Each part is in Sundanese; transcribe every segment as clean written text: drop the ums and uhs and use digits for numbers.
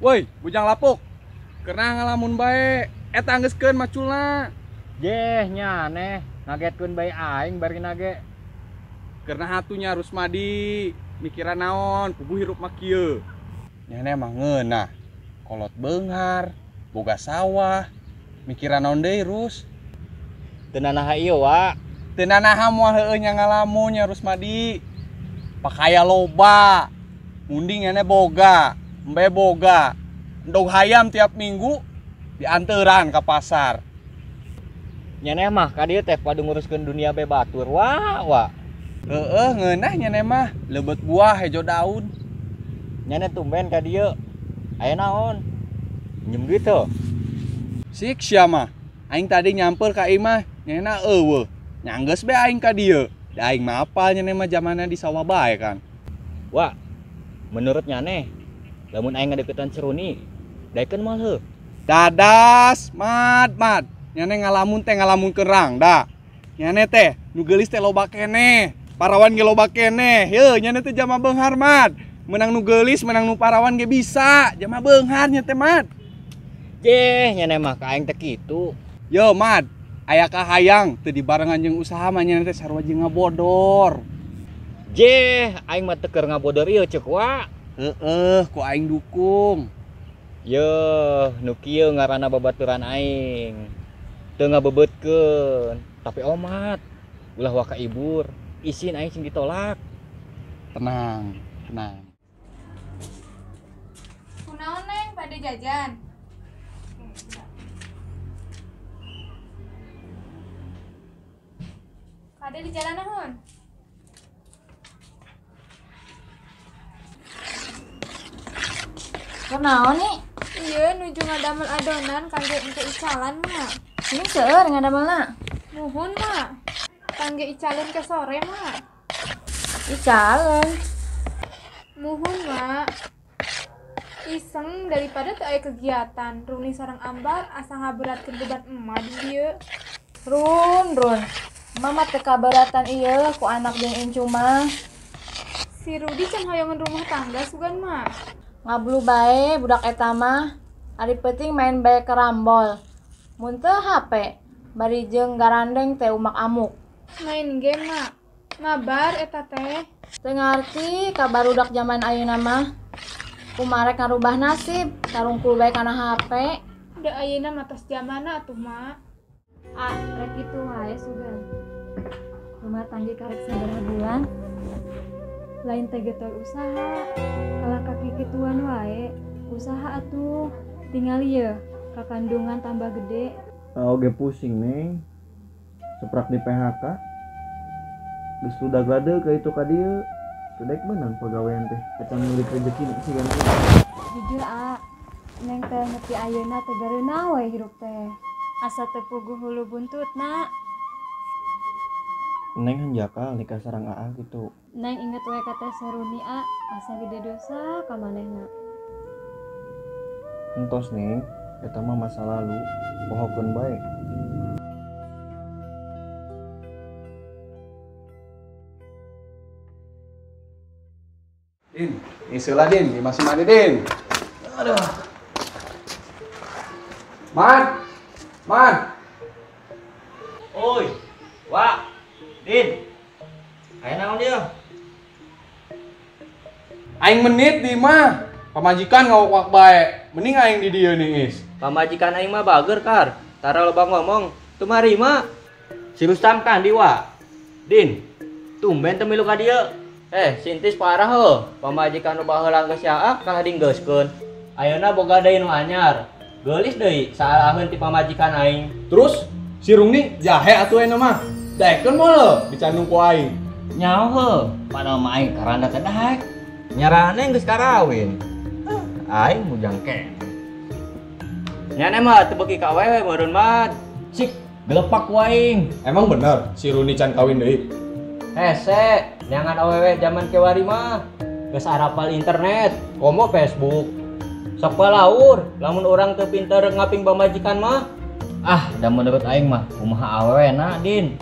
Woi, bujang lapuk. Keuna ngalamun bae, eta anggeuskeun maculna. Jeh nya aneh, ngagetkeun bae aing bari nage. Keuna hatunya Rusmadi, mikiran naon, puguh hirup mah kieu. Nyana emang ngeunah. Kolot beunghar, boga sawah, mikiran naon deui Rus. Teu nanaha ieu, Wak. Teu nanaha moal heueuh nya ngalamun nya Rusmadi. Pakaya loba, munding nyana boga, embe boga. Endog hayam tiap minggu dianteran ka pasar. Nyana mah ka dieu teh padu nguruskeun dunia be batur, Wak, Wak. Heeh, ngeunah nyana mah, leubet buah hejo daun. Nyana tumben ka dieu. Aya naon? Njem duit teu? Sik sia mah. Aing tadi nyamper ka imah, nyana eueuh. Nyanggeus be aing ka dieu. Da aing mah apal nyana mah zamanna di sawah bae kan. Wak, menurut nyane, lamun aing ngadeukeutan Seruni, daekeun moal heuh? Dadas, mad, mad. Nyane ngalamun teh ngalamunkeun rangda. Nyane teh nu geulis teh loba keneh, parawan ge loba keneh. Heuh, nyane teh jama beunghar, mad. Menang nu geulis, menang nu parawan ge bisa. Jama beunghar nya teh, mad. Jeh, nyane mah ka aing teh kitu. Yo, mad. Aya kahayang teu dibarengan jeung usaha mah nyane teh sarua jeung ngabodor. Jeh, aing mah teu keur ngabodor ieu ceuk wa. Heeh, ku aing dukung. Yeuh, nu kieu ngaranna babaturan aing. Teu ngabebeutkeun, tapi omat. Ulah waka ibur, isin aing sing ditolak. Tenang, tenang. Kunaon Neng pada jajan? Kade di jalan naon? Kunaon nih? Iya, nuju ngadamel adonan kangge engke icalan, Mak. Ini seueur ngadamelna. Muhun, Mak. Kangge icalan ke sore, Mak. Icalan. Muhun, Mak. Iseng daripada teu aya kegiatan, Runi sareng Ambar asa ngaberatkeun beban emak di dieu. Run, Run. Mama teu kaberatan ieu ku anak jeung incu mah. Si Rudi can hoyongan rumah tangga sugan, Mak. Ngablu bae budak eta mah. Ari peuting main bae kerambol. Mun teu HP, bari jeung garandeng teh umak amuk. Main game, Mak. Mabar eta teh. Teu ngarti ka barudak jaman ayeuna mah. Kumarek ngarubah nasib, tarungkul bae kana HP. Da ayeuna mah tos jamanna atuh, Mak. Ah, rek kitu wae sugan. Rumah tangga karek sabaraha bulan. Lain teh getol usaha, kalah kaki kituan wae. Usaha atuh, tingali ye, kakandungan tambah gede. Oge pusing, Neng. Seprak di PHK. Geus ludah glade ka itu ka dieu. Teu daek meunang pagawean teh, acan milik rejeki sih kan. Jujur, A, Neng teh nepi ayeuna teh gareuna wae hirup teh. Asa teu puguh hulu buntutna. Neng hanjakal nikah sareng AA gitu. Neng inget wae ka teh Seruni, A, asa gede dosa ka manehna. Entos, Neng, eta mah masa lalu, pohokeun bae. Din, isulah Din, di masih mandi Din. Aduh. Man, man. Oi, Wak, Din. Aya naon dia? Aing menit di mah. Pamajikan ngawak-wak bae. Mending aing di dieu nih, Is. Pamajikan aing mah bager, Kar. Tara loba ngomong, teu marima. Si Rustam kan di, Wak. Din, tumben teu milu ka dieu. Sintis parah heuh. Pamajikan nu baheula geus yaak kalah dinggeuskeun. Ayeuna boga deui nu anyar. Geulis deui saalaheun ti pamajikan aing. Terus si Rungni jahe atuh ayeuna mah. Daekeun moal dicandung ku aing. Nyaho heuh, padahal mah aing karanda teh daek. Nyarane geus karawin. Aing mujang keneh. Nyane mah teu beuki ka awewe meureun mah. Cik, gelepak ku aing. Emang bener si Runi can kawin deui? Hese, neangan awewe zaman kewari mah geus arapal internet, komo Facebook. Sok palaur, lamun urang teu pinter ngaping pamajikan mah. Ah, da menurut aing mah kumaha awewena, Din.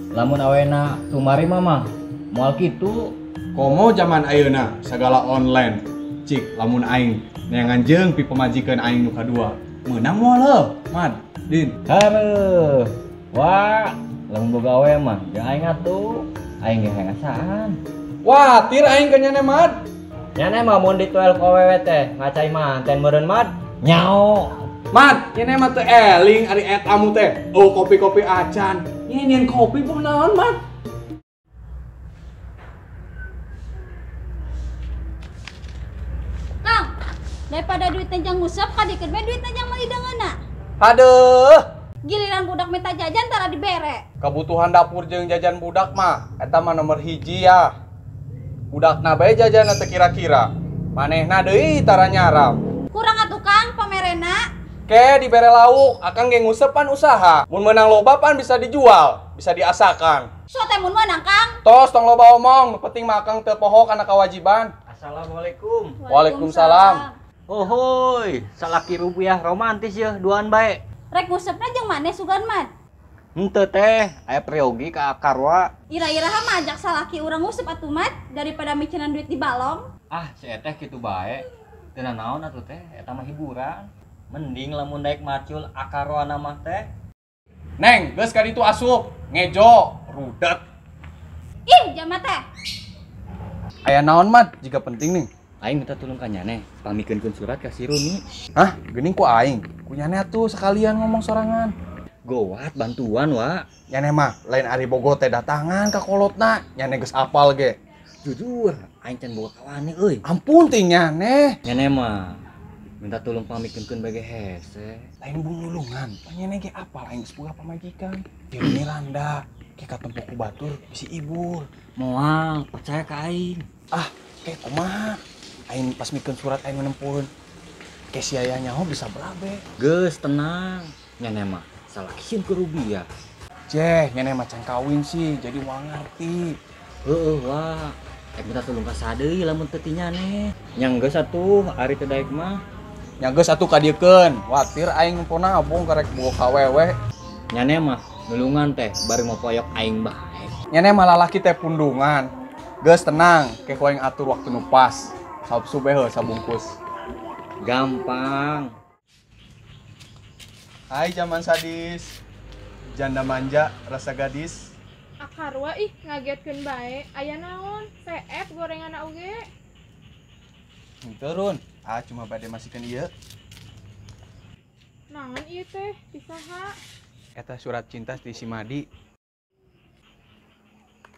Lamun awewena tumari mah moal kitu. Komo zaman ayeuna segala online. Cik lamun aing neangan jeung pi pamajikan aing nu kadua. Meunang moal heuh, Mad, Din. Hareuh. Wah, lamun boga awe mah jeung aing atuh. Aing ge hayang. Wah, tir aing ka nyane Mad. Nyane mah mun dituel ku awewe teh ngacai manten meureun Mad. Nyao. Mad, nyane mah teu eling ari etamu teh. Oh, kopi-kopi acan. Nyeun kopi poh naon, Mad? Kang, daripada duitnya jang ngusap kadikeun bae duitnya jang meuli deungeunna. Aduh. Giliran budak minta jajan tara dibere. Kebutuhan dapur jeung jajan budak mah eta mah nomor hiji ya. Budakna bae jajan teu kira-kira. Manehna deui tara nyaram. Kurang atuh Kang pamerena. Ke dibere lauk, akang ge ngusepan usaha. Mun meunang loba pan bisa dijual, bisa diasakan. So teh mun meunang Kang. Tos tong loba omong, nu penting mah akang teu poho kana kewajiban. Assalamualaikum. Waalaikumsalam. Ohoy, salaki rupiah romantis ya duaan bae. Rek ngusepna jeung maneh sugan Mad. Henteu teh, aya priyogi ka Akarwa. Ira-iraha mah ajak salaki urang ngusep atuh Mad daripada micenan duit di balong. Ah, si eteh kitu bae. Teu naon atuh teh, eta mah hiburan. Mending lamun daek macul Akarwana mah teh. Neng, geus ka ditu asup, ngejo, rudet. Ih, jama teh. Aya naon Mad, jika penting nih. Aing minta tulung ka nyane, pamikeunkeun surat ka si Runi. Hah? Geuning ku aing. Ku nyane atuh sekalian ngomong sorangan. Gowat bantuan, wa. Nyane mah lain ari bogo teh datangan ka kolotna, nyane geus apal ge. Jujur, aing can boga kawani euy. Ampun ting nyane. Nyane mah minta tulung pamikeunkeun bage hese. Lain bululungan, nyane ge apal aing geus boga pamajikan. Di randa, ke katempo ku batur bisi ibul. Moal, percaya ka aing. Ah, ke kumaha? Aing pas mikeun surat aing menempuhun. Ke si aya nyaho bisa berabe. Geus tenang, nyane mah salah sieun ku rubiah. Ceh, nyane mah can kawin sih, jadi moal ngarti. Heueuh wa, rek minta tulung ka sadeui lamun teu ti nyane. Nya geus atuh, ari teu daek mah. Nya geus atuh kadiekeun, watir aing nempona abong karek boga ka wewe. Nyane mah nulungan teh bari mopoyok aing bae. Nyane mah lalaki teh pundungan. Geus tenang, ke ku aing atur waktu nu pas. Sabsu bae heuh sabungkus. Gampang. Hai zaman sadis. Janda manja, rasa gadis. Akarwa ih ngagetkeun bae. Aya naon? CF gorenganna oge. Henteu Run. Ah cuma bade masikeun ieu. Naon ieu teh? Ti saha? Eta surat cinta ti si Madi.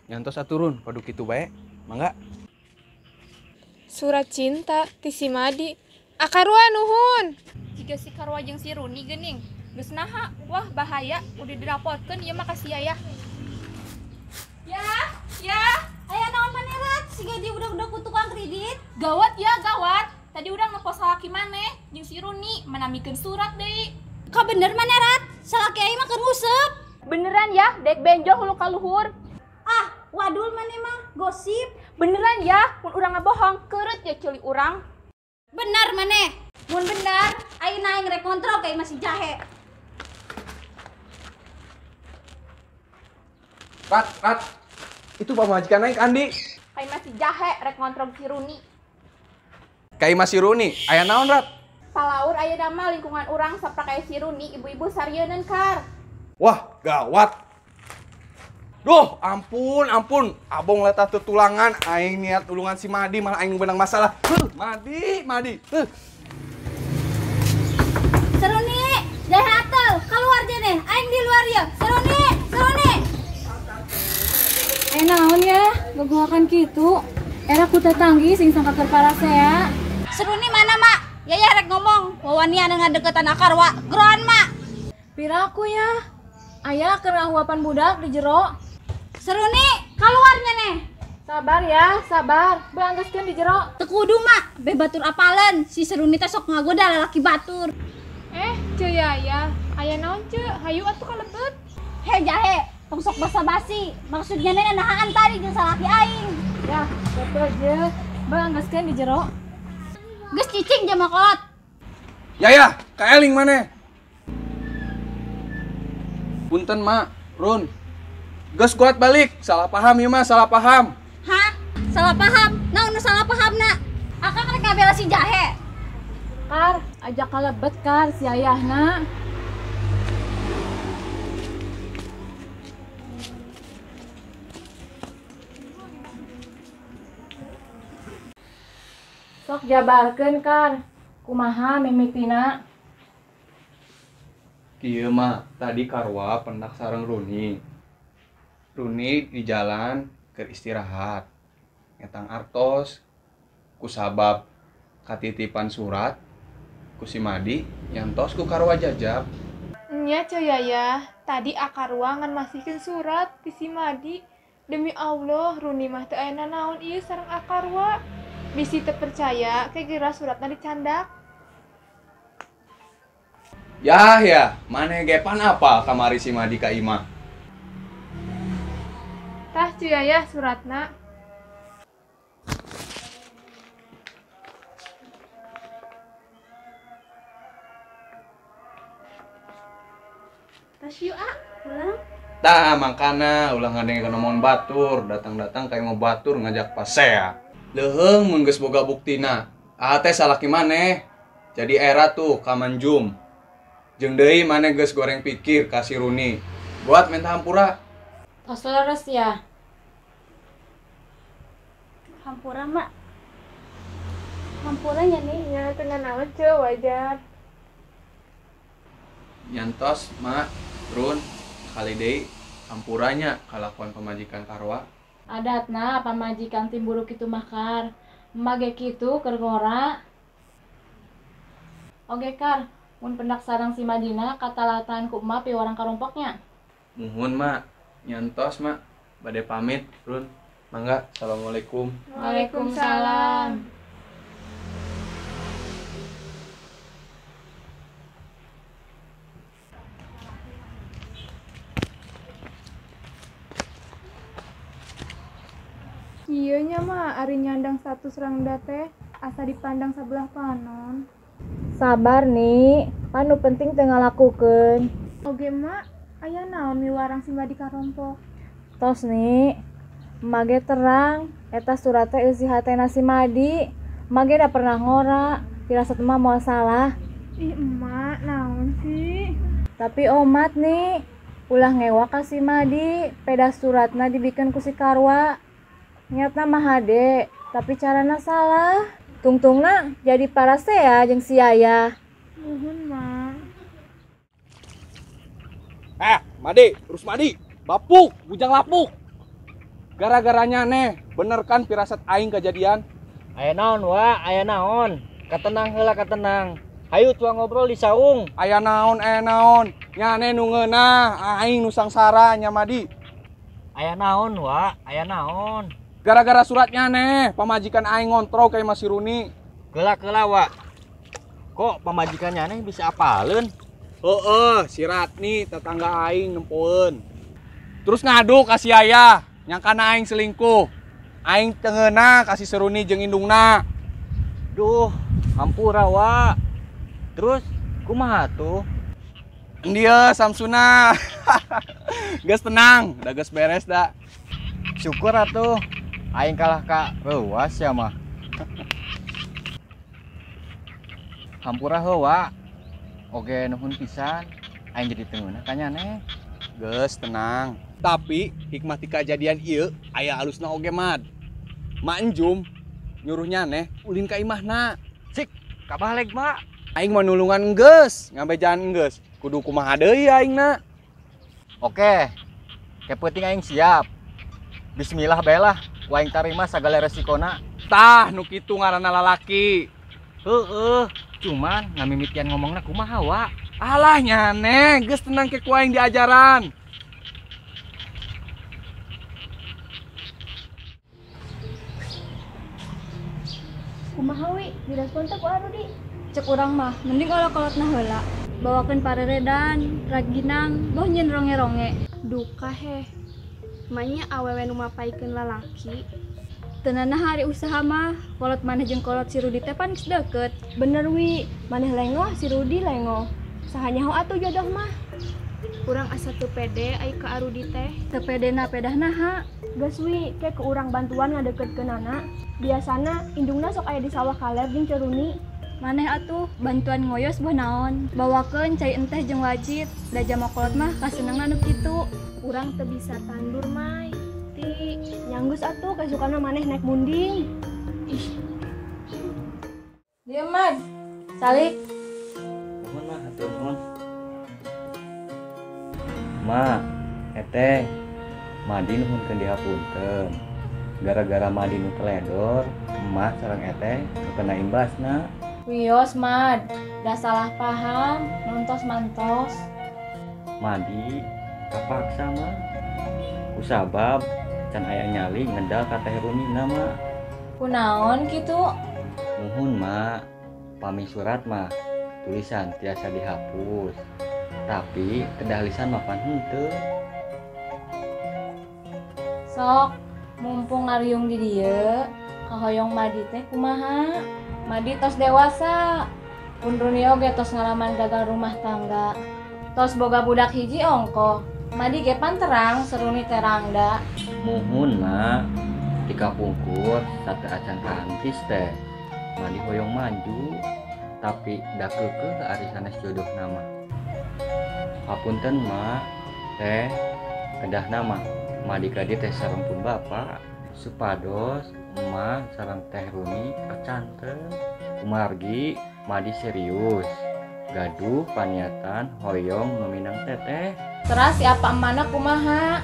Nyantos atuh Run, padu kitu bae. Mangga. Surat cinta ti si Madi. Akarwa nuhun. Jika si Karwa jeung si Runi geuning. Geus naha, wah bahaya, udah dilaporkeun ieu mah ka si Yayah. Ya, ya, aya naon maneh Rat? Siga di udah-udah ku tukang kredit. Gawat ya, gawat. Tadi urang nempo salaki maneh jeung si Runi manamikeun surat deui. Ka bener maneh Rat? Salaki aing mah keur nguseup. Beneran ya, dek benjol hulu ka luhur. Ah, wadul maneh mah gosip. Beneran ya, mun urang ngabohong, keureut ya ceuli urang. Bener maneh. Mun bener, ayeuna aing rek kontrol ka imah si Jahe. Rat, Rat. Itu pamajikan aing Andi. Ka imah si Jahe rek ngontrol si Runi. Ka imah si Runi, aya naon Rat? Palaur ayeuna mah lingkungan urang saprak aya si Runi, ibu-ibu sarieuneun kar. Wah, gawat. Duh, ampun, ampun. Abong letah tetulangan, aing niat tulungan si Madi malah aing benang masalah. Huh, Madi, Madi. Huh. Seruni, jahe atel, keluar jene. Aing di luar ya. Seruni, Seruni. Naon ya, gegoakan kitu. Era ku tetanggi sing sangka keur parasea. Seruni mana, Mak? Yaya rek ngomong, wawanian ngadeukeutan Akarwa. Geroan, Mak. Piraku ya. Aya keur ngahuapan budak di jero. Seruni, keluarnya nih. Sabar ya, sabar. Beanggeuskeun di jero. Teu kudu, Mak. Be batur apaleun. Si Seruni teh sok ngagoda lalaki batur. Ceu Yaya, aya naon ceu? Hayu atuh ka lebet. He jahe, tong sok basa-basi. Maksudnya nenek nahaan tadi jeung salaki aing. Ya, betul je. Beanggeuskeun di jero. Geus cicing jama kolot. Yaya, kaeling maneh. Punten, Mak. Run. Geus kuat balik. Salah paham ieu mah, salah paham. Hah? Salah paham? Naon nu salah pahamna? Akang rek ngabela si Jahe. Kar, ajak kalebet kar si ayahna. Sok jabarkeun kar, kumaha mimitina? Kieu mah tadi Karwa pendak sareng Runi. Runi di jalan keur istirahat. Ngetang artos kusabab katitipan surat ku si Madi nyantos ku Karwa jajab. Nya Ceu Yaya, tadi Akarwa ngan masihkeun surat ti si Madi. Demi Allah, Runi mah teu aya nanaon ieu sareng Akarwa. Bisi teu percaya, ke geura suratna dicandak. Yah ya, maneh ge pan apa kamari si Madi ka imah? Tah Ceu Yaya suratna. Tas yuk ah, pulang. Tah mangkana ulah ngadengkeun omongan batur, datang-datang ka imah batur ngajak pasea. Leuheung mun geus boga buktina. Ah teh salaki maneh. Jadi era tuh ka Manjum. Jeung deui maneh geus goreng pikir ka si Runi. Buat minta hampura. Tos leres ya. Hampura mak. Hampura nya nih. Nya teu nanaon Ceu, wajar. Nyantos mak, Run, kali deui hampuranya kalakuan pamajikan Karwa. Adatna pamajikan tim buruk kitu mah kar. Emak ge kitu keur ngora. Oge kar, mun pendak sareng si Madina katalatan ku emak piwarang karompoknya. Muhun mak, nyantos mak, bade pamit Run. Mangga, assalamualaikum. Waalaikumsalam. Ieu nya mah ari nyandang status rangda teh asa dipandang sabelah panon. Sabar nih, pan nu penting teu ngalakukeun. Oge mak, aya naon miwarang si Madi karompok? Tos nih, emak ge terang, eta surat teh eusi hatena si Madi. Emak ge da pernah ngora, firasat emak moal salah. Ih emak, naon sih? Tapi omat nih, ulah ngewa ka si Madi, peda suratna dibikeun ku si Karwa. Niatna mah hade, tapi carana salah. Tungtungna jadi parasea jeung si Yaya. Nuhun mak. Madi, terus Madi, bapuk, bujang lapuk. Gara-garanya neh, bener kan firasat aing kejadian? Aya naon wa, aya naon. Katenang heula katenang. Hayu tuang ngobrol di saung. Aya naon, aya naon. Nyane nu ngeunah, aing nu sangsara nya Madi. Aya naon wa, aya naon. Gara-gara suratnya neh, pamajikan aing ngontrol kayak Mas Runi. Keula-keula wa. Kok pamajikannya neh bisa apaleun? Heeh, si Ratni tetangga aing nempoeun. Terus ngadu ka si Yaya, nyangkana aing selingkuh. Aing teu ngeunah ka si Runi jeung indungna. Duh, hampura wa. Terus kumaha tuh? Dia Samsuna. Geus tenang, da geus beres da. Syukur atuh. Aing kalah ka reuas ya mah. Hampura heuh wa. Oge nuhun pisan. Aing jadi teu ngeunah ka nyaneh. Geus tenang. Tapi hikmah ti kajadian ieu aya alusna oge mad. Mak Enjum nyuruh nyaneh ulin ka imahna. Cik, kabaleg mak. Aing mah nulungan geus, ngabejaan geus. Kudu kumaha deui aingna. Oke. Kepeuting aing siap. Bismillah bae lah, ku aing tarima sagala resikona. Tah nu kitu ngaranna lalaki. Heeh, cuman ngamimitian ngomongna kumaha wa? Alah nyane, geus tenang ke ku aing diajaran. Kumaha wi, direspon teh ku Arudi. Cek urang mah, mending olok-olotna heula. Bawakeun pareredan, raginang, boh nyeun ronge-ronge. Duka heh. Manya awewe nu mapaikeun lalaki. Teu nanaha ari usaha mah, kolot maneh jeung kolot si Rudi teh pan geus deukeut. Bener wi, maneh lengoh si Rudi lengoh. Saha nyaho atuh jodoh mah. Urang asa teu pede ai ka Arudi teh. Teu pedena pedah naha? Geus wi, ke ku urang bantuan ngadeukeutkeunana. Biasana indungna sok aya di sawah kaler jeung Ceruni. Maneh atuh bantuan ngoyos boh naon. Bawakeun cai enteh jeung wajit. Da jama kolot mah kasenengan nu kitu. Urang teu bisa tandur Mai. Ti nyanggeus atuh kasukana maneh naik munding. Ih. Dieu Mad. Salik. Nuhun mah hatur nuhun. Ma, eteh Madi nuhunkeun dihapunten. Gara-gara Madi nu teledor, emak sareng eteh kena imbasna. Wios Mad, da salah paham, nontos mantos. Madi kapaksa mah. Kusabab can aya nyali ngedal ka Teh Runina mah. Kunaon kitu? Nuhun ma, pami surat mah tulisan tiasa dihapus. Tapi kedah lisan mah pan henteu. Sok, mumpung ngariung di dieu, kahoyong Madi teh kumaha? Madi tos dewasa. Pun Runi oge tos ngalaman gagal rumah tangga. Tos boga budak hiji ongkoh. Madi ge pan terang seruni terangda. Muhun ma, di kapungkur sate acan kantis teh. Madi hoyong maju, tapi da keukeuh ari sanes jodoh nama. Hapunten ma, teh kedah nama. Madi ka dieu teh sareng pun bapak supados emak sareng Teh Runi kecanten. Kumargi Madi serius gaduh paniatan hoyong meminang teteh. Teras si apa emana kumaha?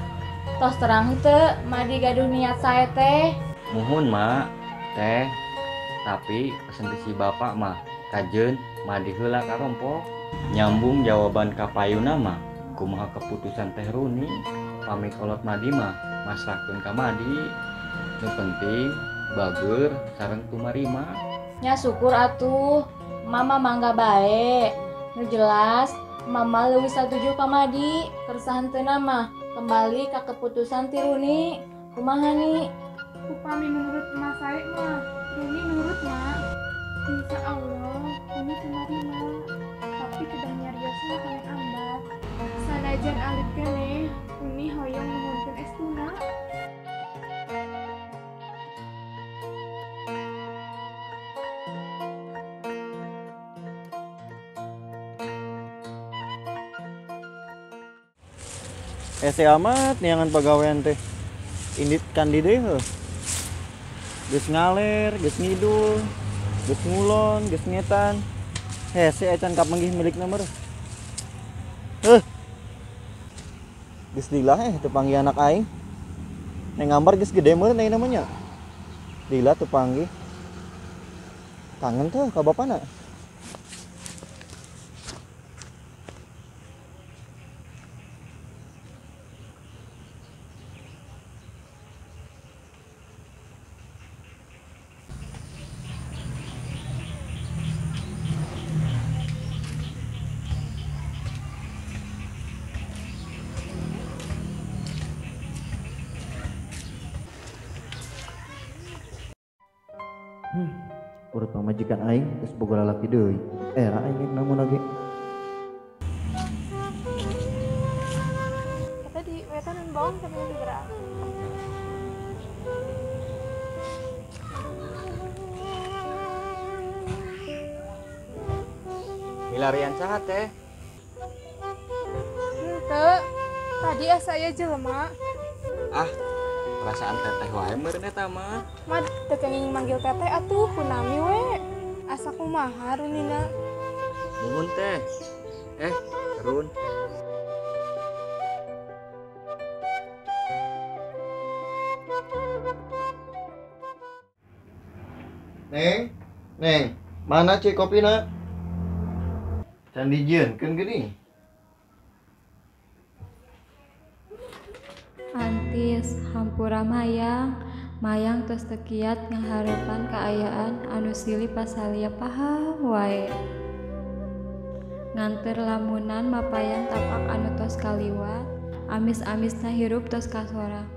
Tos terang henteu Madi gaduh niat sae teh. Muhun ma, teh, tapi pesen ti si bapak mah kajeun Madi heula karompok. Nyambung jawaban ka payuna mah kumaha keputusan Teh Runi. Pami kolot Madi mah masrahkeun ka Madi. Nu penting bager sareng tumarima. Nya syukur atuh, mama mangga bae. Nu jelas mama leuwih satuju ka Madi. Kersa henteu mah kembali ka keputusan ti Runi. Kumaha nih? Upami menurut emak sae mah, Runi nurut mah. Insya Allah, Runi tumarima. Tapi kedah nyariosna kalian ambat. Sanajan alit keneh, Runi hoyong nuhunkeun estuna. Hese amat neangan pagawean teh. Indit kan di deui heuh. Geus ngaler, geus ngidul, geus ngulon, geus ngetan. Hese acan kapanggih milikna meureun. Heuh. Geus lila teu panggih anak aing. Neng gambar geus gede meureun ayeuna mah nya. Lila teu panggih. Kangen teh ka bapana. Urut pamajikan aing geus boga lalaki deui. Era aing rek namun lagi. Eta di wetan nun bawang tapi nu gerak. Milarian saha teh? Henteu. Tadi asa aya jelema. Ah, perasaan teteh wae meureun eta mah. Mad teu kenging manggil teteh atuh kunami we. Asa kumaha Runina? Nuhun teh. Run. Neng, Neng, mana cek kopina? Can dijieunkeun geuning. Antis hampura mayang, mayang tos teu kiat ngaharepan kaayaan anu silih pasalia paham wae. Nganter lamunan mapayan tapak anu tos kaliwat, amis-amisna hirup tos kasorang.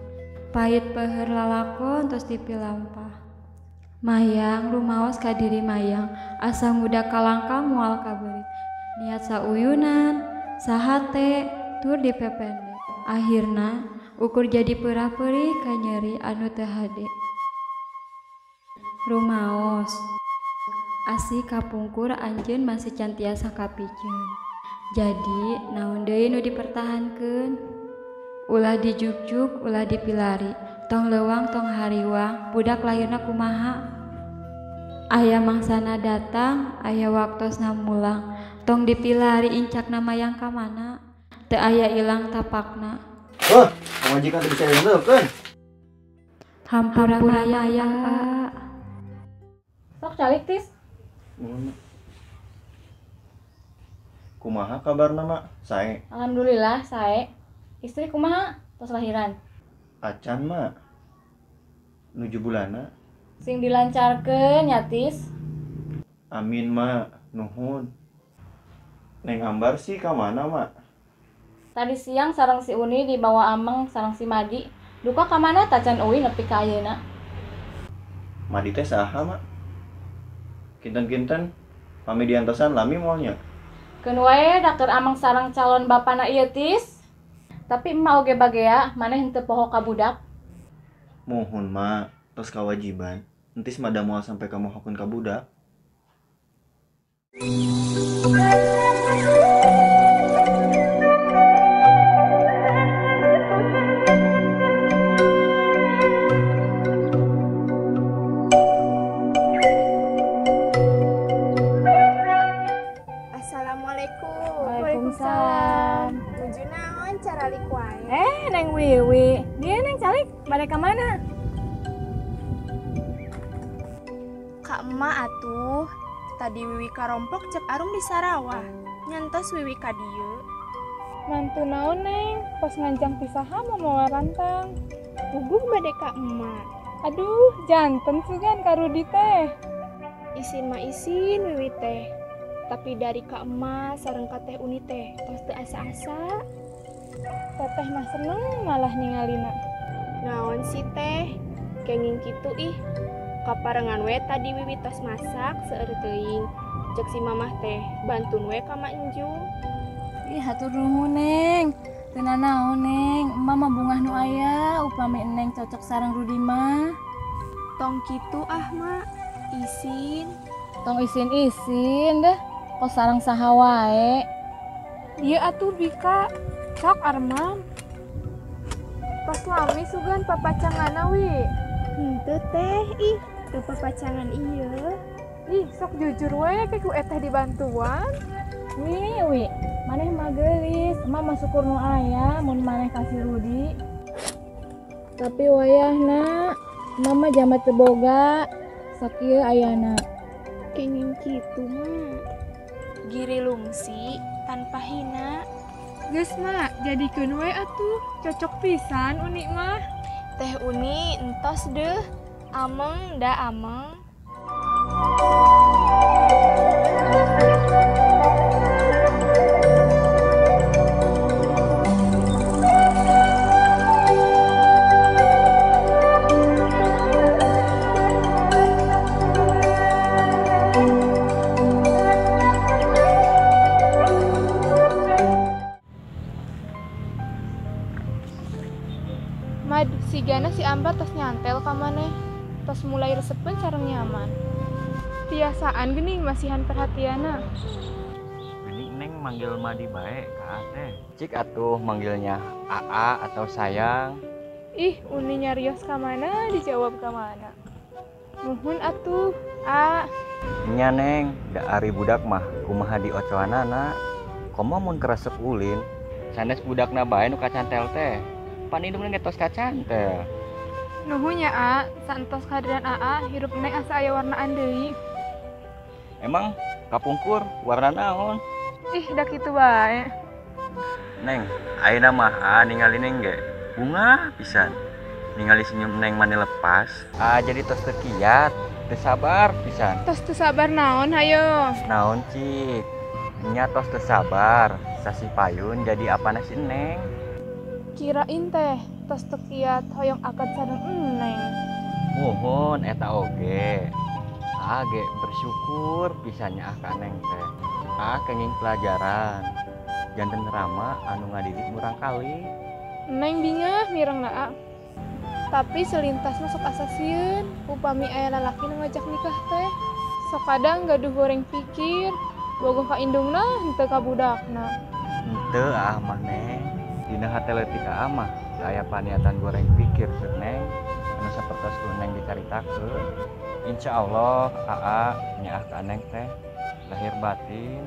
Pahit peuheur lalakon tos dipilampah. Mayang rumaos ka diri mayang, asa ngudak kalangkang moal kaberit. Niat sauyunan, sahate, tur dipepende. Akhirna ukur jadi peurah-peurih ka nyeri anu teu hade. Rumaos asih kapungkur anjeun masih can tiasa kapiceun. Jadi naon deui nu dipertahankeun? Ulah dijugjug, ulah dipilari, tong leuwang tong hariwang, budak lahirna kumaha? Aya mangsana datang, aya waktosna mulang, tong dipilari incakna mayang ka mana? Teu aya ilang tapakna. Heuh, pamajikan teu bisa diandalkeun. Hampura mayang, Pak. Sok calik tis. Kumaha kabarna, Mak? Sae. Alhamdulillah sae. Istri kumaha? Tos lahiran. Acan, Mak. Nuju bulanna. Sing dilancarkeun nya tis. Amin, Mak. Nuhun. Neng Ambar sih ka mana, Mak? Tadi siang sareng si Uni dibawa ameng sareng si Madi. Duka ka mana tacan euy nepi ka ayeuna. Madi teh saha, Mak? Kinten-kinten pami diantosan lami moal nya. Keun wae da keur ameng sareng calon bapana ieu tis. Tapi emak oge bagea maneh henteu poho ka budak. Muhun, Mak, tos kawajiban. Entis mah da moal sampai ka mohokeun ka budak. Assalamualaikum. Waalaikumsalam. Nuju naon caralik wae? Neng Wiwi, dia neng calik bade ka mana? Ka emak atuh. Tadi Wiwi karompok cek arum di Sarawah. Nyantos Wiwi ka dieu. Mantu naon neng, pas nganjang ti saha mamawa rantang. Puguh bade ka emak. Aduh, janten sugan ka Rudi teh. Isin mah isin Wiwi teh. Tapi dari ka emak sareng ka teh Uni teh tos teu asa-asa. Teteh mah seneng malah ningalina. Naon sih teh? Kenging kitu ih. Kaparengan we tadi Wiwi tos masak seueur teuing. Cek si mamah teh bantun we ka Mak Enjung. Ih hatur nuhun neng. Teu nanaon neng, emak mah bungah nu aya upami neng cocok sareng Rudi mah. Tong kitu ah mak, isin. Tong isin-isin deh, kos sareng saha wae. Ieu atuh Bika, sok Arman. Tos lami sugan papacanganna wi. Henteu teh ih, teu papacangan ieu. Ih, sok jujur we ke ku eteh dibantuan. Wi, wi, maneh mah geulis, emak mah syukur nu aya mun maneh kasih Rudi. Tapi wayahna mama jama teu boga, sakieu ayana. Kenging kitu mah. Giri lungsi tanpa hina. Geus mak, jadikeun we atuh, cocok pisan Uni mah. Teh Uni entos deuh, ameng da ameng. Mad, sigana si Ambar tos nyantel ka maneh. Tos mulai resepeun sareng nyaman. Tiasaan geuning masihan perhatianna. Geuning neng manggil Madi bae ka teh. Cik atuh manggilnya AA atau sayang. Ih, Uni nyarios ka mana dijawab ka mana. Nuhun atuh, A. Nya neng, da ari budak mah kumaha diocoanana. Komo mun keresep ulin, sanes budakna bae nu kacantel teh. Pan indungna ge tos kacantel. Nuhun nya A, saentos kehadiran AA hirup neng asa aya warnaan deui. Emang kapungkur warna naon? Ih, da kitu bae. Neng, ayeuna mah A ningali neng ge bunga pisan. Ningali senyum neng mani lepas, A jadi tos teu kiat, teu sabar pisan. Tos teu sabar naon hayo? Naon cik? Nya tos teu sabar, sasih payun jadi apana si neng? Kirain teh tos teu kiat hoyong akad sareng neng. Muhun eta oge. A ge bersyukur pisannya ah ka neng teh. A kenging pelajaran. Janten rama anu ngadidik murang kali. Neng bingah mirengna A. Tapi selintas masuk asa sieun upami aya lalaki nu ngajak nikah teh. Sok kadang gaduh goreng pikir, bogoh ka indungna henteu ka budakna. Henteu ah mah Neng. Dina hate leutik aa mah teu aya paniatan goreng pikir teu Neng. Anu sapertos ku Neng dicaritakeun. Insyaallah aa nyaah ka Neng teh lahir batin.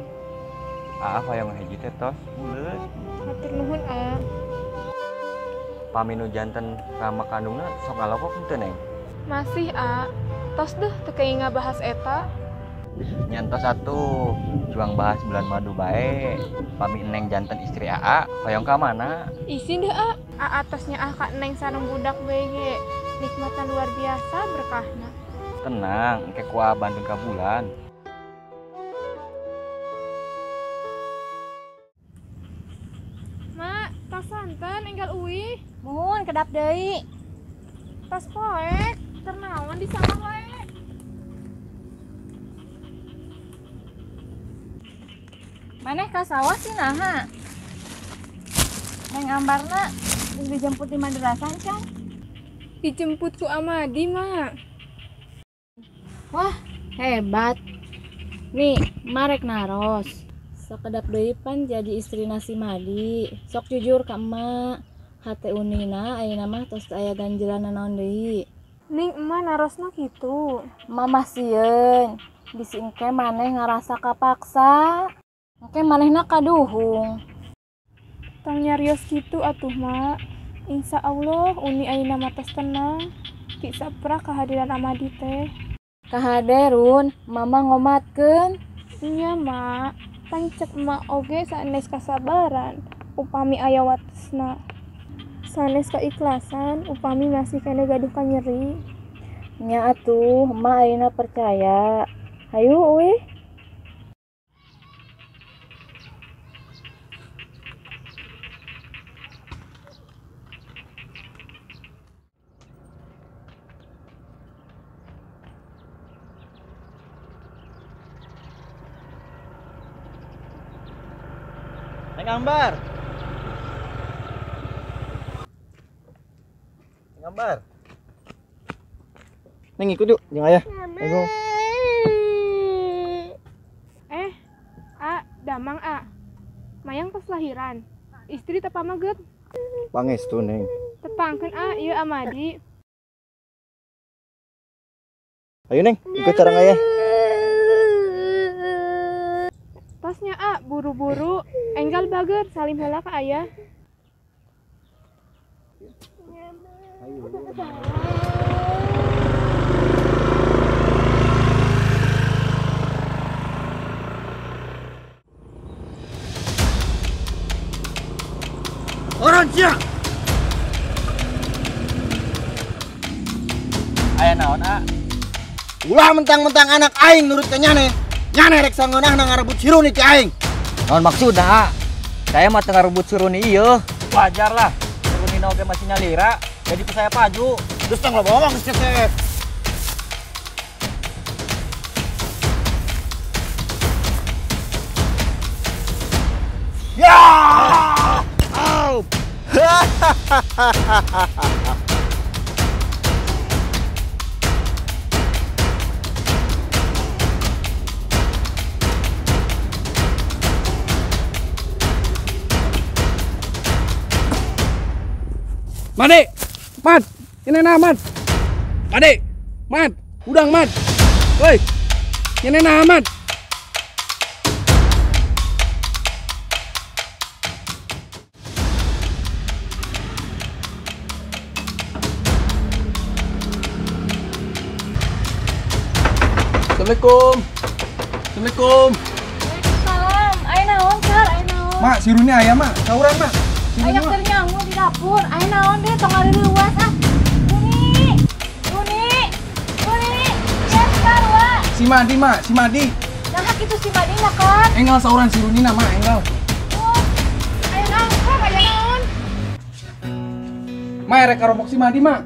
Aa hoyong hiji teh tos buleut. Hatur nuhun A. Pami nu janten rama kandungna sok ngalokok henteu Neng? Masih A. Tos deh teu kenging ngabahas eta. Nyantos atuh, juang bahas bulan madu bae. Pami Neng janten istri aa, hoyong ka mana? Isin deh A. Aa tos nyaah ka Neng sareng budak bae ge. Nikmatna luar biasa berkahna. Tenang, engke ku aa bantuan ka bulan. Mak, tos santen enggal uih. Muhun kedap deui. Tos poek, keur naon di sawah wae. Maneh ka sawah sih naha? Neng Ambarna geus dijemput di madrasah can? Dijemput ku Amadi, Mak. Wah, hebat. Nih, marek naros. Sakedap deui pan jadi istrina si Madi. Sok jujur ka emak. Hate unina ayeuna mah tos teu aya ganjelan naon deui. Ning emak narosna kitu. Mamah sieun, bisi engke maneh ngarasa kapaksa. Engke manehna kaduhung. Tong nyarios kitu atuh, Mak. Insya Allah uni ayeuna mah tos tenang. Ti saprak kehadiran Amadi teh. Kahade Run, mama ngomatkeun. Nya, Mak. Pan cek emak oge sanes kasabaran upami aya watesna. Sanes keikhlasan upami masih kene gaduh kanyeri. Nya atuh, emak ayeuna percaya. Hayu uih. Neng Ambar. Neng Ambar. Neng ikut yuk, jeung ayah. Ayo. A, damang A. Mayang pas lahiran. Istri teu pamaget. Pangestu Neng. Tepangkeun A, ieu Amadi. Ayo Neng, ikut sareng ayah. Tosnya A, buru-buru. Enggal bager, salim heula ka ayah. Ayo. Orang sia. Aya naon A? Ulah mentang-mentang anak aing nurut ke nyane. Nyane rek sangeunahna ngarebut si Runi ti aing. Naon maksudna A? Saya mah teu ngarebut si Runi ieu. Wajar lah, si Runi oge masih nyalira, jadi ku saya paju. Terus tong loba ngomong geus cecep. Ya! Au! Made, Mat, ini nah Mat. Made, Mat, udang Mat. Woi, ini nah Mat. Assalamualaikum. Assalamualaikum. Waalaikumsalam. Aya naon, Kar? Aya naon? Mak, si Runi aya, Mak. Sauran, Mak. Aya keur nyangu di dapur. Aya naon deh tong luas ah. Runi. Runi. Runi. Yes, Karwa. Si Madi, Mak, si Madi. Nah, kitu si Madi na, Kar. Enggal sauran si Runi na, Mak, enggal. Oh. Aya naon, Kar? Aya naon? Mak, rek karompok si Madi, Mak.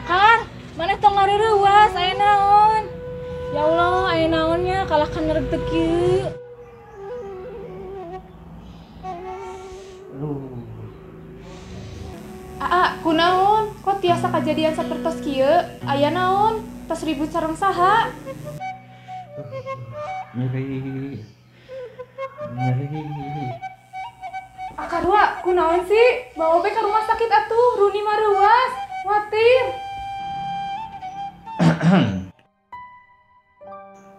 Kar, maneh tong ngareuwas, aya naon? Ya Allah, aya naonnya kalahkan ngeregteg kieu. asa kajadian sapertos kieu, aya naon? Tos ribut sareng saha? Nyeri. Nyeri. Akarwa, kunaon sih? Bawa be ka rumah sakit atuh, Runi mah reuas, watir.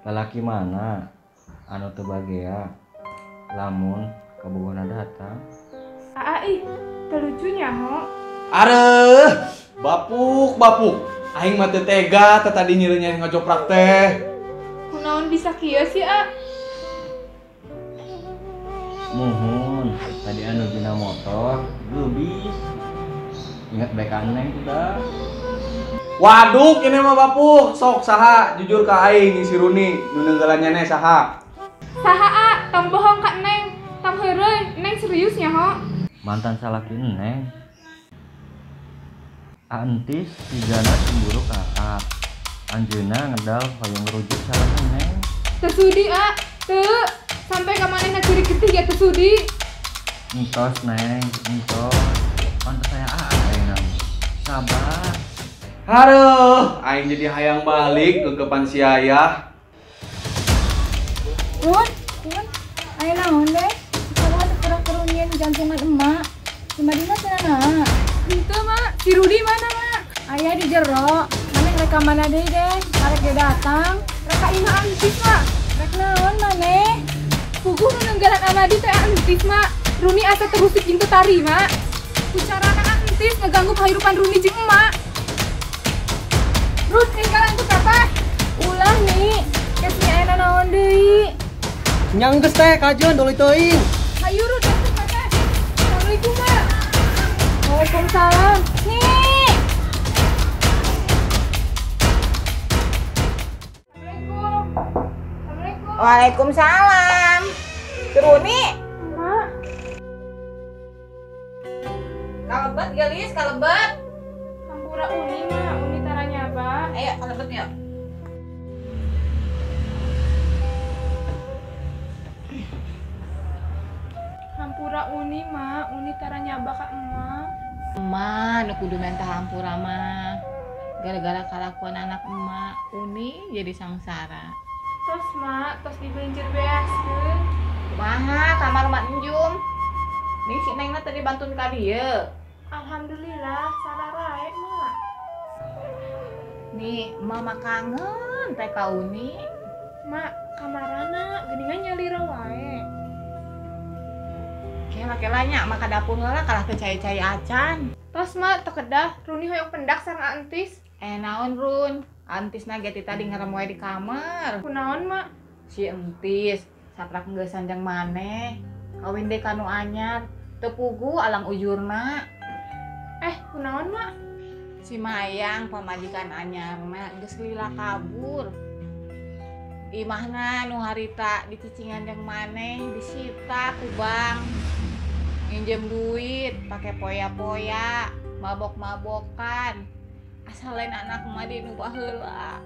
Lalaki mana anu teu bagea lamun kabogohna datang. Aa ih, teu lucu nya ho. Areuh, bapuk bapuk. Aing mah teu tega teh tadi nyieun ngajoprak teh. Kunaon bisa kieu sih, A? Muhun, tadi anu dina motor geubis. Ingat baik aneh udah. Waduh, ini mah bapuk. Sok saha jujur ka aing si Runi nu neunggelan nyaneh saha? Saha A, tong bohong ka Neng. Tong heureuy, Neng serius nya ho. Mantan salaki Neng. Antis sigana cemburu ka A. Anjeunna ngedal hoyong rujuk sareng Neng. Teu sudi A, teu. Sampai ka manehna curi getih ya teu sudi. Entos Neng, entos. Pantes saya A ayeuna. Sabar. Haruh, aing jadi hayang balik ke si ayah. Run, Run, aya naon deh? Kalau kurang kerunyian jantungan emak. Si Madina cenah. Henteu, Mak. Si Rudi mana, Mak? Aya di jero. Maneh rek ka mana deui deh? Arek ge datang. Rek ka imah Antis, Mak. Rek naon maneh? Puguh nu nenggalan Amadi teh Antis, Mak. Runi asa terusik jeung teu tarima. Ku carana Antis ngeganggu kahirupan Runi jeung emak. Run, tinggalan ku teteh. Ulah nih, geus aya naon deui. Nya geus teh kajeun doli teuing. Hayu Run, asup teteh. Assalamualaikum, Mak. Waalaikumsalam. Nih. Assalamualaikum. Assalamualaikum. Waalaikumsalam. Runi. Mak. Kalebet gelis, kalebet. Hampura Uni, Mak. Uni taranya apa? Ayo, kalebet yuk. Hampura Uni, Mak. Uni taranya apa ka emak? Emak, nu kudu minta hampura mah. Gara-gara kalakuan anak emak, Uni jadi sangsara. Tos, Mak, tos dibeunjeur beaskeun. Kumaha kamar Mak Enjum? Nih si Nengna tadi bantuin ka dieu. Alhamdulillah, sararae, Mak. Nih, emak mah kangen teh ka Uni. Mak, kamarana geuningan nyalira wae. Kela-kelanya mah ka dapur heula kalah teu cai-cai acan. Tos, Mak, teu kedah, Runi hoyong pendak sareng Antis. Naon Run? Antisna ge ti tadi ngerem wae di kamar. Kunaon, Mak? Si Entis saprak geus jeung maneh. Kawin deui ka nu anyar, teu pugu alang ujurna. Kunaon, Mak? Si Mayang pamajikan anyarna geus lila kabur. Imahna nu harita dicicingan jeung maneh disita ku bank. Nginjem duit pake poya-poya, mabok-mabokan. Asal lain anak mah di nu baheula.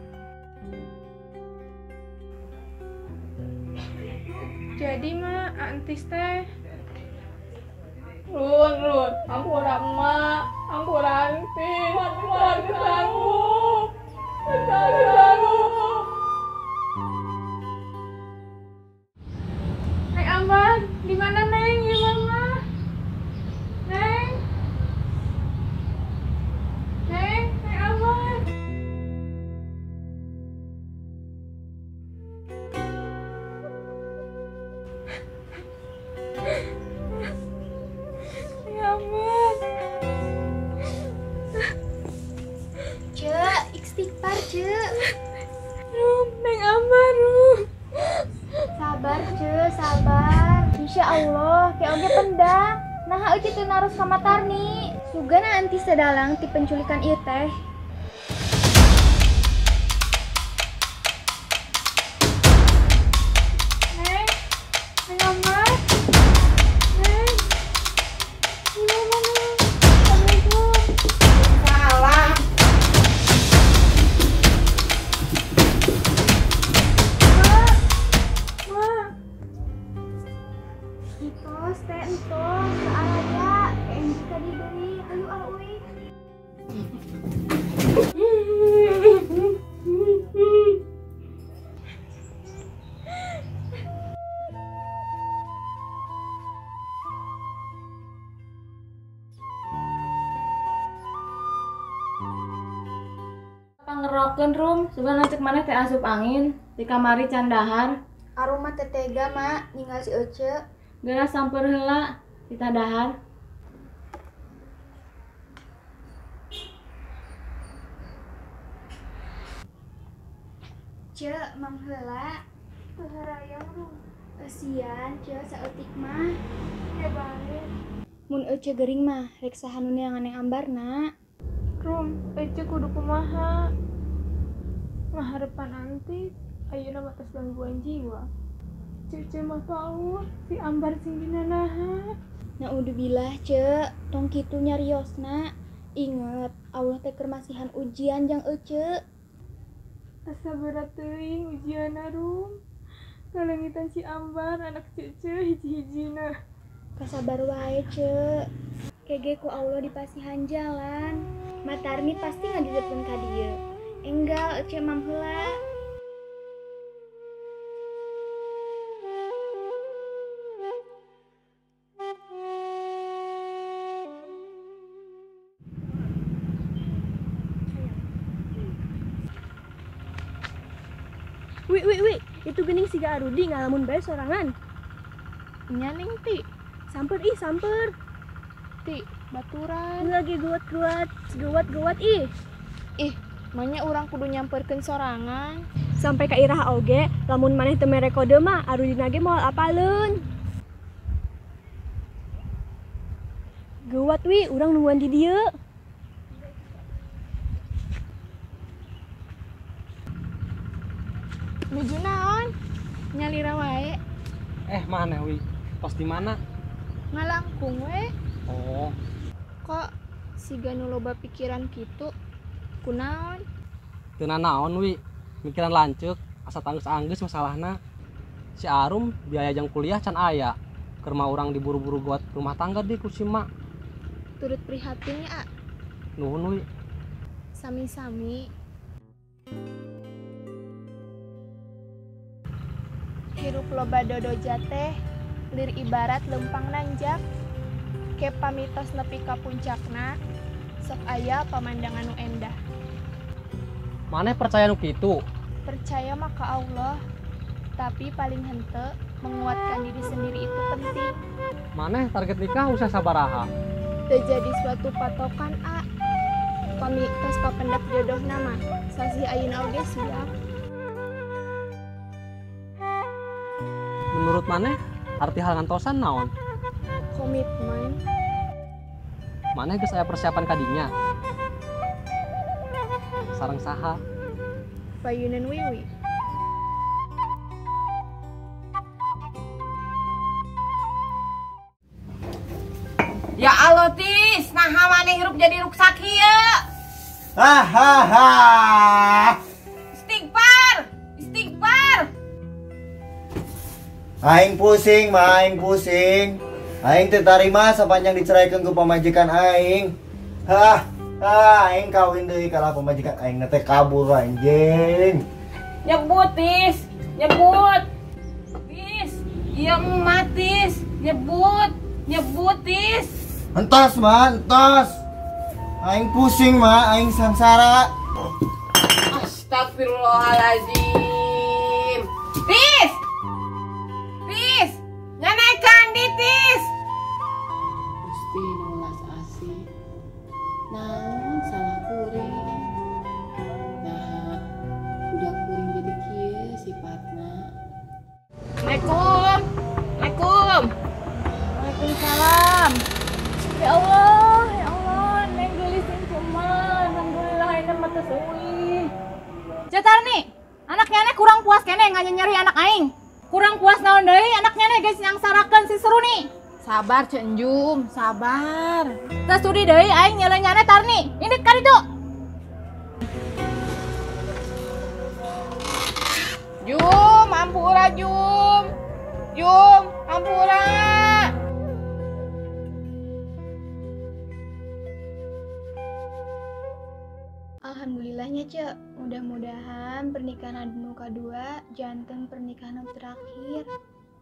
Jadi, Mak, Antis teh Run, Run, ampura emak, ampura Antis, ampura sanggup, sanggup. Neng Ambar, di mana Neng? Ya Mama. Neng. Neng, Neng Ambar. Neng Ambar. Cek, istighfar, Cek. Rum, Neng Ambar, Rum. Sabar, Cek, sabar. Insya Allah, kayak oge pendak. Nah, euy teu naros ka Matarni. Sugana anti sedalang ti penculikan ieu teh. Neng, Neng Ambar. Neng. Di mana, Neng? Assalamualaikum. Salah. Mak. Mak. Entos teh entos, saaraya, kayak jika diberi, ayo ah uy. Sugan lanceuk maneh teh asup angin, di kamari can dahar. Arum mah teu tega, Mak, ninggal si Ece. Geura samper heula, kita dahar. Ce, mam heula. Teu harayang, Rum. Eusian, Ce, saeutik mah. Ya bae. Mun Ece gering mah, rek saha nu neangan yang ambarna. Rum, Ece kudu kumaha? Ngaharepan antik, ayeuna mah tos gangguan jiwa. Cece mah paur, si Ambar sing dinanaha. Naudzubillah, Ce, tong kitu nyariosna. Inget, Allah teh keur masihan ujian jang Ece. Asa berat teuing ujianna, Rum. Kalengitan si Ambar anak Cece hiji-hijina. Kasabar wae, Ce. Kege ku Allah dipasihan jalan. Matarni pasti ngadidepkeun ka dieu. Enggal Ece mam heula. Wi wi wi, itu geuning siga Arudi ngalamun bae sorangan. Nya ning ti, Samper ih, samper. Ti baturan. Lagi guat-guat, guat-guat ih. Ih, manya urang kudu nyamperkeun sorangan. Sampai ka iraha oge, lamun maneh teu mere kode mah Arudina ge moal apaleun. Geuwat wi, urang nungguan di dieu. Nuju naon? Nyalira wae. Mana wi? Tos di mana? Ngalangkung we. Oh. Kok siga nu loba pikiran kitu? Kunaon? Teu nanaon wi, mikiran lanceuk, asa tanggeus-anggeus masalahna. Si Arum biaya jang kuliah can aya. Keur mah urang diburu-buru buat rumah tangga di ku si mak. Turut prihatin ya, A. Nuhun wi. Sami-sami. Hirup loba dodoja teh lir ibarat lempang nanjak. Ke pamitos nepi ka puncakna sok aya pamandangan nu endah. Maneh percaya nu kitu? Percaya mah ka Allah, tapi paling henteu menguatkan diri sendiri itu penting. Maneh target nikah usia sabaraha? Teu jadi suatu patokan, A. Pami tos kapendak jodohna mah, sasih ayeuna oge siap. Menurut maneh arti hal ngantosan naon? Komitmen. Maneh geus aya persiapan kadinya? Sareng saha? Payunan Wiwi. Ya Allah Tis, naha maneh hirup jadi ruksak ieu. Hahaha. Istighfar, istighfar. Aing pusing, mah aing pusing. Aing teu tarima sapanjang diceraikan ku pamajikan aing. Hah, aing kawin deui kalah pamajikan aing teh kabur anjing. Nyebut Tis, nyebut. Tis, ieu emak Tis, nyebut, nyebut Tis. Entos mah, entos. Aing pusing mah, aing samsara. Astagfirullahalazim. Tis. Tis, nyanaikan di Tis. Gusti nulas asih. Naon salah kuring. Nah, udah kuring jadi kieu sifatna. Assalamualaikum. Assalamualaikum. Waalaikumsalam. Ya Allah, neng geulisin cuman. Alhamdulillah ayeuna mah teu euy. Cetarni, anaknya neh kurang puas keneh nganyeri anak aing. Kurang puas naon deui anaknya neh geus nyangsarakeun si Seruni. Sabar Cenjum, sabar. Teu sudi deui aing nyeleuh nyane Tarni. Indit ka ditu. Jum, ampura Jum. Jum, ampura. Alhamdulillahnya Cek, mudah-mudahan pernikahan nu kadua janten pernikahan nu terakhir.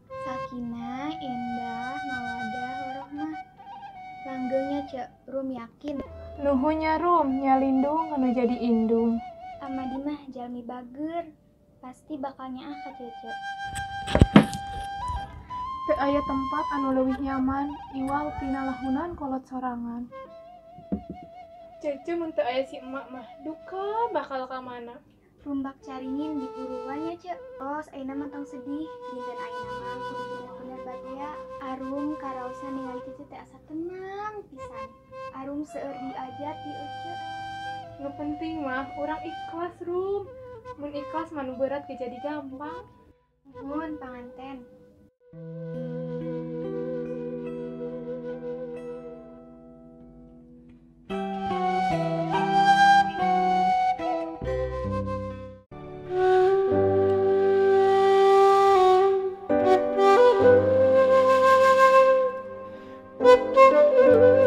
Sakinah, indah, mawadah, warohmah. Langgengnya Cek, Rum yakin. Nuhunnya Rum, nyalindung anu jadi indung. Amadi mah jalmi bager, pasti bakal nyaah ka Cece. Teu aya tempat anu leuwih nyaman iwal tina lahunan kolot sorangan. Cece mun teu aya si emak mah duka bakal ka mana. Rumbak caringin di buruan ya, Ce. Tos ayeuna mah tong sedih, dinten ayeuna mah kudu bener-bener bagea. Arum karaosan ningali Cece teh asa tenang pisan. Arum seueur diajar ti Ece. Nu penting mah urang ikhlas, Rum. Mun ikhlas mah nu berat ge jadi gampang. Nuhun panganten. Thank you.